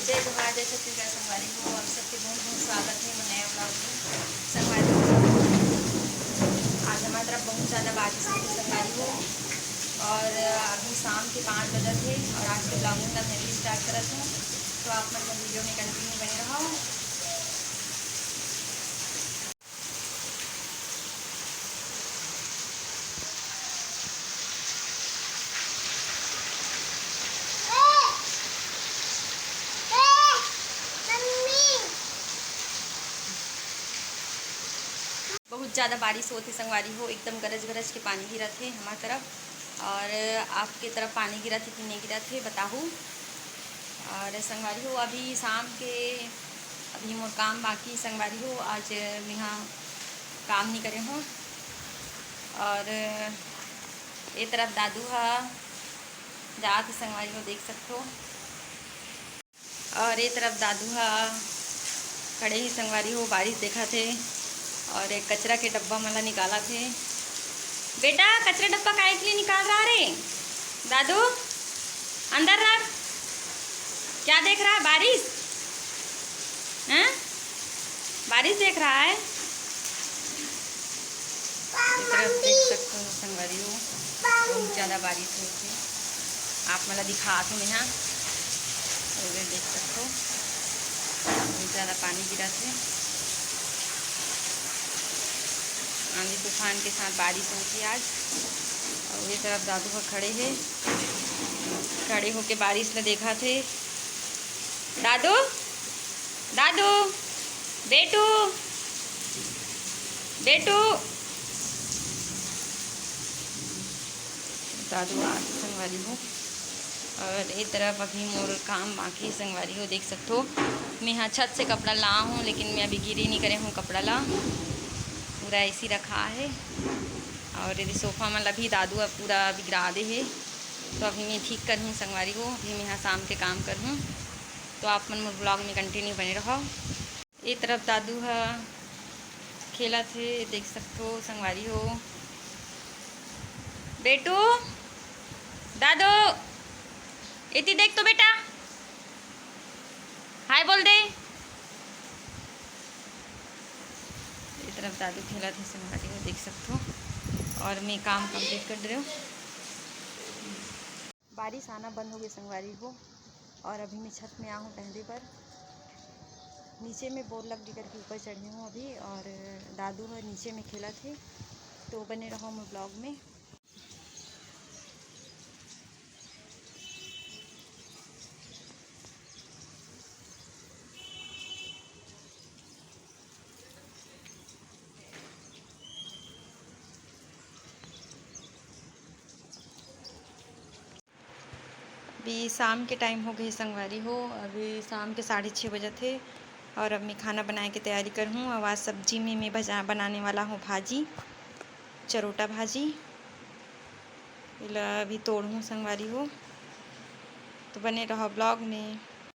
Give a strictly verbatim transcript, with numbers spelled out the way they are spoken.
जय जोहार, जय छत्तीसगढ़ संगवारी हो। आप सबके बहुत बहुत स्वागत है मोर नया vlog में। संगवारी हो, आज हमारे तरफ बहुत ज़्यादा बारिश होत हे संगवारी हो, और अभी शाम के पाँच बजत हे और आज के vlogging ला मैं भी start करत हूँ। तो आप मन वीडियो में continue बने रहो। बहुत ज़्यादा बारिश होत हे संगवारी हो, एकदम गरज गरज के पानी गिरत हे हमार तरफ। और आपके तरफ पानी गिरत हे कि नहीं गिरत हे, बताहू। और संगवारी हो, अभी शाम के, अभी मोर काम बाकी संगवारी हो, आज मेहा काम नहीं करे हूँ। और ए तरफ दादू हा जात हे संगवारी हो, देख सकथो। और ए तरफ दादू हा खड़े ही संगवारी हो, बारिश देखत हे और एक कचरा के डब्बा मन ला निकालत हे। बेटा, कचरा डब्बा काहे के लिए निकाल रहा रे दादू? अंदर रख। क्या देख रहा है? बारिश? हैं? बारिश देख रहा है? ये तरफ देख सकते हो संगवारी हो, बहुत ज़्यादा बारिश होत हे। आप मन ला दिखात हूँ मैं, हाँ, ये देख सकते हो, बहुत ज़्यादा पानी गिरत हे। आंधी तूफान के साथ बारिश होत हे आज। और ये तरफ दादू ह खड़े हे, खड़े होके बारिश ला देखत हे। दादू, दादू, बेटू, बेटू। दादू आत हे संगवारी हो। और ए तरफ अभी मोर काम बाकी संगवारी हो, देख सकथो। मैं हा छत से कपड़ा ला हूँ, लेकिन मैं अभी गिरी नहीं करे हूँ कपड़ा ला, पूरा ऐसी रखा है। और ये सोफा मन ला भी दादू अब पूरा बिगड़ा दे हे, तो अभी मैं ठीक करहूँ संगवारी हो, अभी मैं हा शाम के काम करहूँ। तो आप मन मोर vlog में continue बने रहो। ए तरफ दादू ह खेलत हे, देख सकथो संगवारी हो। बेटू, दादू, एती देख तो बेटा, हाय बोल दे। ए तरफ दादू खेलत हे संगवारी हो, देख सकथो। और मैं काम complete कर दे रहे हूँ। बारिश आना बंद हो गई संगवारी हो, और अभी मैं छत में आ हूँ टहले बर। नीचे में बोर लग करके ऊपर चढ़े हूँ अभी, और दादू ह नीचे में खेलत हे, तो बने रहो मोर vlog में। अभी शाम के time हो गए संगवारी हो, अभी शाम के साढ़े छः बजत हे और अब मैं खाना बनाए के तैयारी करहूँ। और आज सब्जी में मैं बजा बनाने वाला हूँ भाजी, चरोटा भाजी। एला अभी तोड़हूँ संगवारी हो, तो बने रहो vlog में।